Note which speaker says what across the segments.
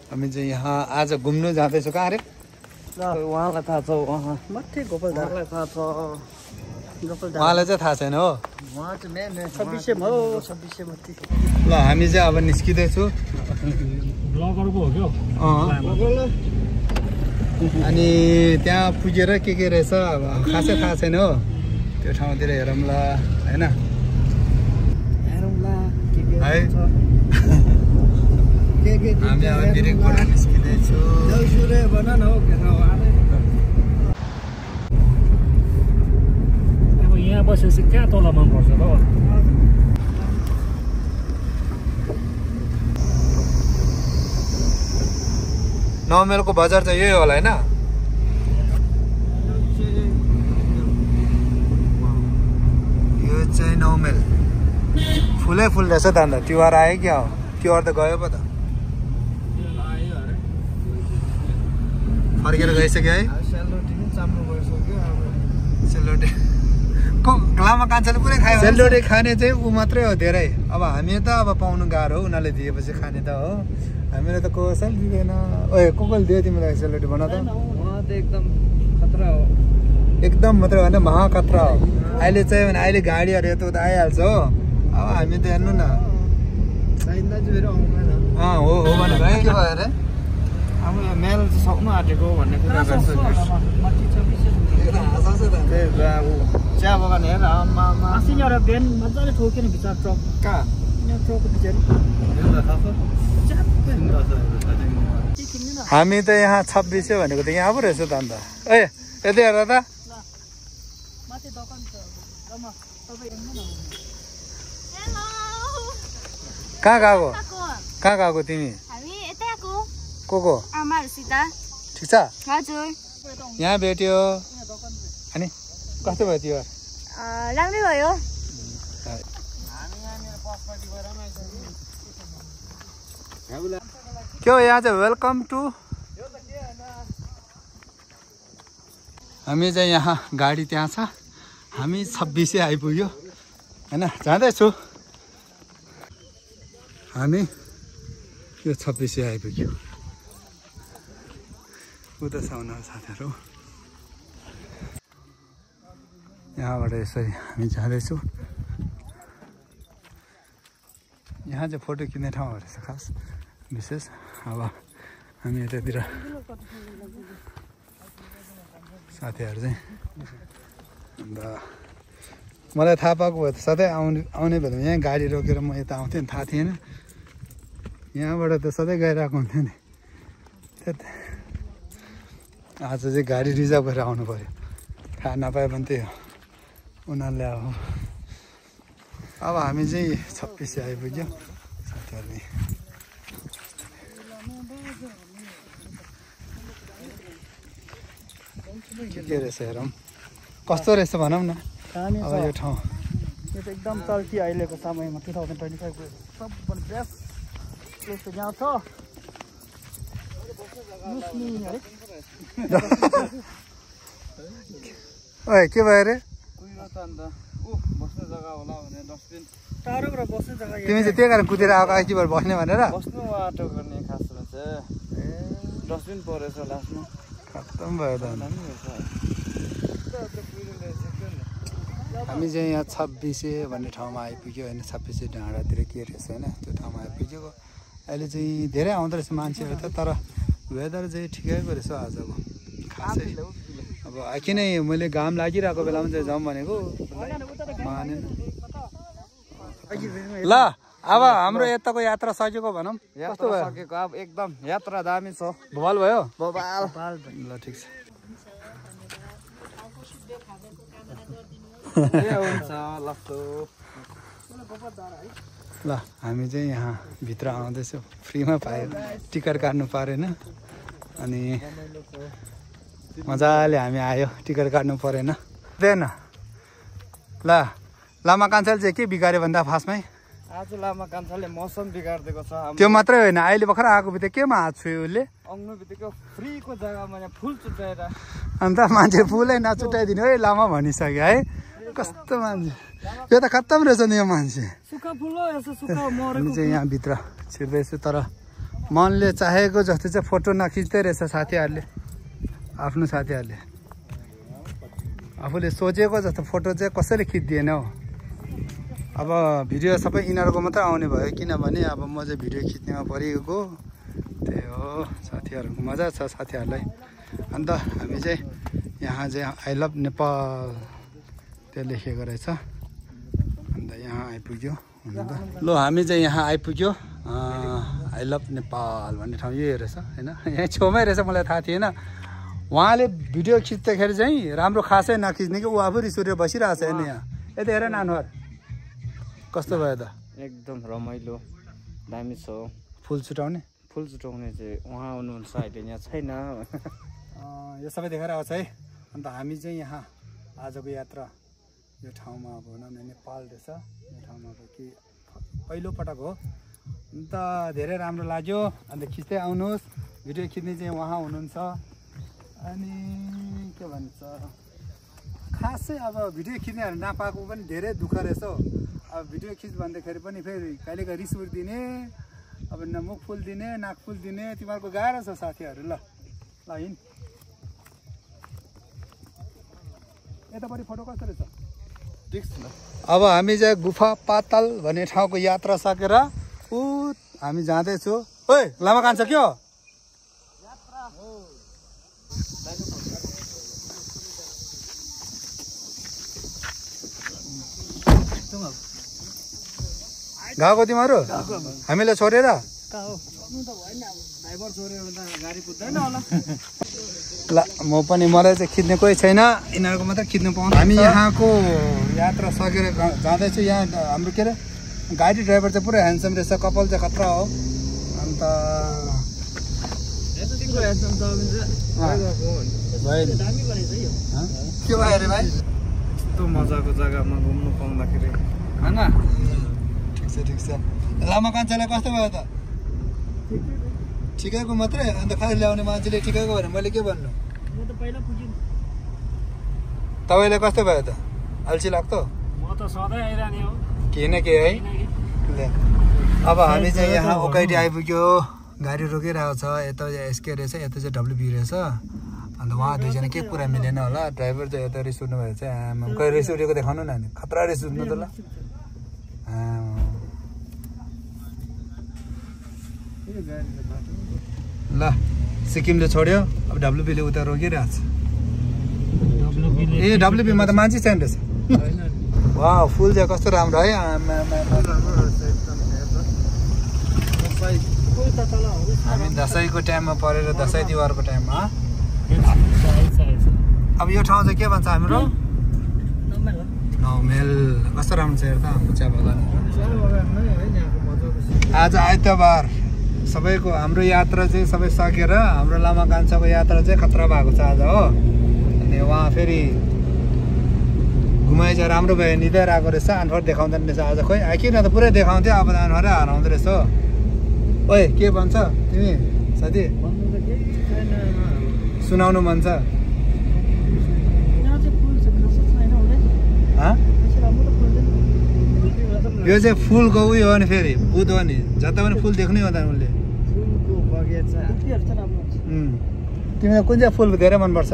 Speaker 1: हामी चाहिँ यहाँ आज घुम्नु जाँदैछौँ कहाँ अरे
Speaker 2: उहाँलाई थाहा छ माथि गोपालधारलाई थाहा छ
Speaker 1: उहाँलाई चाहिँ थाहा छैन हो
Speaker 2: उहाँ चाहिँ मेन 26 हो 26 माथि
Speaker 1: ल हामी चाहिँ अब निस्किँदैछु
Speaker 2: ब्लगरको हो क्या
Speaker 1: अनि त्यहाँ पुगेर के रहेछ अब खासै थाहा छैन हो त्यो ठाउँतिर हेरौँ ल होइन है हामी अब बिरेकबाट निस्किँदैछु
Speaker 2: अब यहाँ बसेपछि कहाँ तल मन पर्छ ल
Speaker 1: नौमेलको बजार चाहिँ यही होला होइन यो चाहिँ नौमेल फुलै फुल रहेछ त अन्त तिहार आयो क्या हो तिहार त गयो पो त फर्केर गइसक्यो है सेलरोटी लामा कान्छाले पुरै खायो सेलरोटी खाने चाहिँ ऊ मात्रै हो धेरै अब हामी त अब पाउनु गाह्रो हो उनीहरूले दिएपछि खाने त हो हामीले त कसैले दिँदैन ओए कसले दियो तिमीलाई सेलरोटी बना त
Speaker 2: एकदम खतरा हो
Speaker 1: एकदम मात्रै होइन महा खतरा हो अहिले चाहिँ भने अहिले गाडीहरू यता उता आइहाल्छ हो अब हामी त हेर्नु न हो भने भाइ के भयो अरे
Speaker 2: अब मेल चाहिँ सक्नु आँटेको भन्ने कुरा गर्छ चिया बगान हेर एउटा बिहान मजाले ठोकेन भित्र ट्रक कहाँ ट्रकको पछाडि
Speaker 1: हामी त यहाँ 26 भनेको त यहाँ पो रहेछ त अन्त ए यतै हेर त कहाँ गएको तिमी को ठिक छ यहाँ भेट्यो अनि कस्तो भयो त्यो
Speaker 3: राम्रै भयो
Speaker 1: के हो यहाँ चाहिँ वेलकम टु हामी चाहिँ यहाँ गाडी त्यहाँ छ हामी 26 आइपुग्यो होइन जाँदैछु हामी यो 26 आइपुग्यो उता छ उनीहरू साथीहरू यहाँबाट यसरी हामी जाँदैछौँ यहाँ चाहिँ फोटो खिच्ने ठाउँ रहेछ खास विशेष अब हामी यतातिर साथीहरू चाहिँ अन्त मलाई थाहा पाएको भए त सधैँ आउने बेलामा यहाँ गाडी रोकेर म यता आउँथेँ नि थाहा थिएन यहाँबाट त सधैँ गइरहेको हुन्थ्यो नि आज चाहिँ गाडी रिजर्भ गरेर आउनु पऱ्यो थाहा नपायो भने त्यही हो उनीहरूले अब हामी चाहिँ 26 आइपुग्यो साथीहरूले के रहेछ हेरौँ कस्तो रहेछ भनौँ न अब यो ठाउँ
Speaker 2: यो त एकदम चल्ती अहिलेको समयमा 2025 को सबभन्दा बेस्ट प्लेस त यहाँ छ
Speaker 1: ओए के भयो अरे
Speaker 2: बस्ने जग्गा होला भने डस्टबिन टाढोबाट बस्ने जग्गा
Speaker 1: तिमी चाहिँ त्यही कारण कुदेर आएको आइकीबाट बस्ने भनेर
Speaker 2: बस्नु बाटो गर्ने खास रहेछ डस्टबिन परेछ लास्टमा
Speaker 1: खत्तम भयो त हामी चाहिँ यहाँ 26 भन्ने ठाउँमा आइपुग्यो होइन 26 डाँडातिर के रहेछ होइन त्यो ठाउँमा आइपुग्यो अहिले चाहिँ धेरै आउँदो रहेछ मान्छेहरू त तर वेदर चाहिँ ठिकैको रहेछ आजको खासै अब किन मैले घाम लागिरहेको बेलामा चाहिँ जाउँ भनेको मानेन ल अब हाम्रो यताको यात्रा सकेको भनौँ कस्तो भयो
Speaker 2: सकेको अब एकदम यात्रा दामी छ
Speaker 1: भोबाल भयो ल ठिक छ ल हामी चाहिँ यहाँ भित्र आउँदैछौँ फ्रीमा पायो टिकट काट्नु परेन अनि मजाले हामी आयो टिकट काट्नु परेन दिएन ल लामा कान्छाले चाहिँ के बिगाऱ्यो भन्दा फास्टमै
Speaker 2: आज लामा कान्छाले मौसम बिगारिदिएको छ
Speaker 1: त्यो मात्रै होइन अहिले भर्खर आएको बित्तिकै केमा हात छुयो उसले
Speaker 2: आउनु बित्तिकै फ्रीको जग्गामा यहाँ फुल चुटाएर
Speaker 1: अन्त मान्छे फुलै नचुटाइदिनु है लामा भनिसक्यो है कस्तो मान्छे यो त खत्तम रहेछ नि यो मान्छे
Speaker 2: सुक्खा फुल हो यसो सुक्खा मरेको
Speaker 1: हामी चाहिँ यहाँ भित्र छिर्दैछु तर मनले चाहेको जस्तो चाहिँ फोटो नखिच्दै रहेछ साथीहरूले आफ्नो साथीहरूले आफूले सोचेको जस्तो फोटो चाहिँ कसैले खिच्दिएन हौ अब भिडियो सबै यिनीहरूको मात्रै आउने भयो किनभने अब म चाहिँ भिडियो खिच्नेमा परिएको त्यही हो साथीहरूको मजा छ साथीहरूलाई अन्त हामी चाहिँ यहाँ चाहिँ आई लभ नेपाल त्यो लेखेको रहेछ अन्त यहाँ आइपुग्यो ल हामी चाहिँ यहाँ आइपुग्यो आई लभ नेपाल भन्ने ठाउँ यही रहेछ होइन यहाँ छेउमै रहेछ मलाई थाहा थिएन उहाँले भिडियो खिच्दाखेरि चाहिँ राम्रो खासै नखिच्ने कि ऊ आफू रिस उठेर बसिरहेको छ होइन यहाँ यता हेर नानुहर कस्तो भयो त
Speaker 2: एकदम रमाइलो दामी छ
Speaker 1: फुल छुटाउने
Speaker 2: चाहिँ उहाँ हुनुहुन्छ अहिले यहाँ छैन
Speaker 1: यो सबै देखाएर आउँछ है अन्त हामी चाहिँ यहाँ आजको यात्रा यो ठाउँमा अब भनौँ न नेपाल रहेछ यो ठाउँमा अब कि पहिलोपटक हो अन्त धेरै राम्रो लाग्यो अन्त खिच्दै आउनुहोस् भिडियो खिच्ने चाहिँ उहाँ हुनुहुन्छ अनि के भन्छ खासै अब भिडियो खिच्नेहरू नपाएको पनि धेरै दुःख रहेछ हौ अब भिडियो खिच भन्दाखेरि पनि फेरि कहिलेकाहीँ रिस उठिदिने अब न मुख फुल दिने नाक फुल दिने तिमीहरूको गाह्रो छ साथीहरू ल हिँड यतापट्टि फोटो कस्तो रहेछ अब हामी चाहिँ गुफा पाताल भन्ने ठाउँको यात्रा सकेर हामी जाँदैछु ओइ लामा कान्छ के हो गएको तिमीहरू हामीलाई छोडेर ल म पनि मलाई चाहिँ खिच्ने कोही छैन यिनीहरूको मात्रै खिच्नु पाउँछ हामी यहाँको यात्रा सकेर जाँदैछु यहाँ हाम्रो के अरे गाडी ड्राइभर चाहिँ पुरै ह्यान्डसम रहेछ कपाल चाहिँ खतरा हो अन्त के भयो अरे भाइ
Speaker 2: यस्तो मजाको जग्गामा घुम्नु पाउँदाखेरि होइन
Speaker 1: ठिक छ लामा कान्छालाई कस्तो भयो त ठिकैको मात्रै अन्त खास ल्याउने मान्छेले ठिकैको भने मैले के भन्नु तपाईँलाई कस्तो भयो त अल्छी लाग्थ्यो
Speaker 2: म त सधैँ आइरहने हो
Speaker 1: के न के है अब हामी चाहिँ यहाँ ओकाइटी आइपुग्यो गाडी रोकिरहेको छ यता एसके रहेछ यता चाहिँ डब्लुबी रहेछ अन्त उहाँ दुईजना के कुरा मिलेन होला ड्राइभर चाहिँ यता रिस उठ्नु भएको चाहिँ कोही रिस उठेको देखाउनु न खतरा रिस उठ्नु त ल ल सिक्किमले छोड्यो अब डब्लुबीले उता रोकिरहेको छ ए डब्लुबीमा त मान्छे छैन रहेछ वा फुल चाहिँ कस्तो राम्रो है हामी दसैँको टाइममा परेर दसैँ तिहारको टाइममा अब यो ठाउँ चाहिँ के भन्छ हाम्रो नौमेल कस्तो राम्रो छ हेर्दा हाम्रो चिया बगान आज आइतबार सबैको हाम्रो यात्रा चाहिँ सबै सकेर हाम्रो लामा कान्छाको यात्रा चाहिँ खतरा भएको छ आज हो अनि उहाँ फेरि घुमाइ चाहिँ राम्रो भयो निदाएर आएको रहेछ आनफर देखाउँदैन रहेछ आज खोइ किन त पुरै देखाउँथ्यो अब आनफरै हराउँदो रहेछ हो ओए के भन्छ तिमी साथी सुनाउनु मन छ यो चाहिँ फुलको उयो हो नि फेरि बुध हो नि जता पनि फुल देख्नै हुँदैन उसले तिमीलाई कुन चाहिँ फुल धेरै मनपर्छ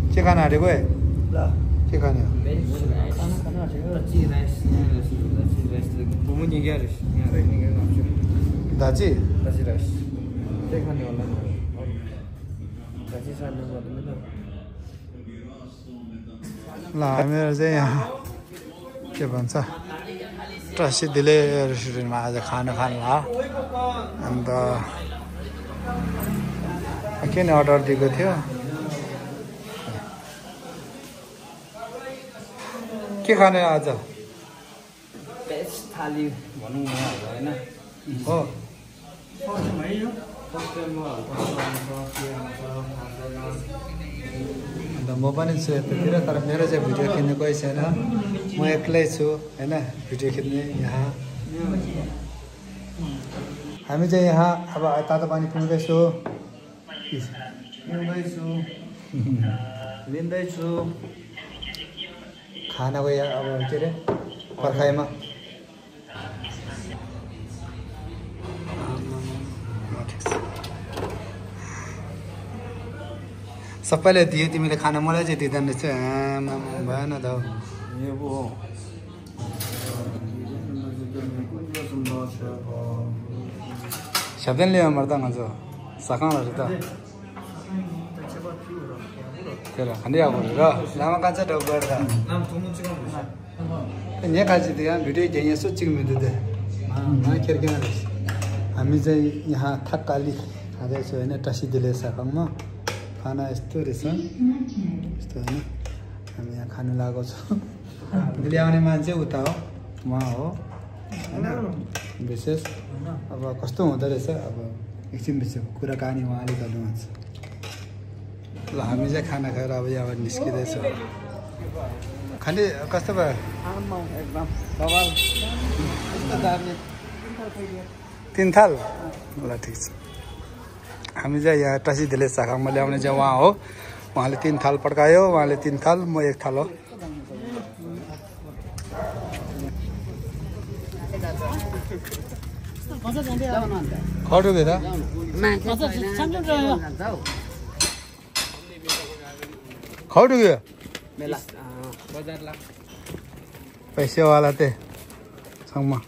Speaker 1: के खाना आँटेको है के खाने हो दाजी ल हामीहरू चाहिँ यहाँ के भन्छ प्रसिद्धिले रेस्टुरेन्टमा आज खाना खानु ला अन्त के नि अर्डर दिएको थियो के खाने आज
Speaker 2: थाली भनौँ न होइन
Speaker 1: हो अन्त म पनि छु यतातिर तर मेरो चाहिँ भिडियो खिच्ने कोही छैन म एक्लै छु होइन भिडियो खिच्ने यहाँ हामी चाहिँ यहाँ अब तातो पानी पिउँदैछु
Speaker 2: लिँदैछु
Speaker 1: खानाको यहाँ अब के अरे पर्खाइमा सबैले दियो तिमीले खाना मलाई चाहिँ दिँदैन रहेछ भएन त सबैले ल्यायो मर्दा हुन्छ सकाउँछ त 그래, 근데 야 보니까 나만 간자 더 버다.
Speaker 2: 남 동문 찍어보자
Speaker 1: 내가 가지 돼야 뷰티 제니스 찍으면 돼. 나 그렇게 안 했어. हामी चाहिँ यहाँ थकाली खाँदैछु होइन टसीदिले सकाउमा खाना यस्तो रहेछ यस्तो होइन हामी यहाँ खानु लागेको छौँ ल्याउने मान्छे उता हो उहाँ हो होइन विशेष अब कस्तो हुँदो रहेछ अब एकछिन पछि कुराकानी उहाँले गर्नुहुन्छ ल हामी चाहिँ खाना खाएर अब यहाँबाट निस्किँदैछौँ खाने कस्तो भयो
Speaker 2: एकदम बवाल
Speaker 1: तीन थाल ल ठिक छ हामी चाहिँ यहाँ टसीदिले शाखामा ल्याउने चाहिँ उहाँ हो उहाँले 3 थाल पड्कायो उहाँले 3 थाल म 1 थाल हो खटो दे त खटो गयो
Speaker 2: मेला बजार ला
Speaker 1: पैसे वाला थे संगमा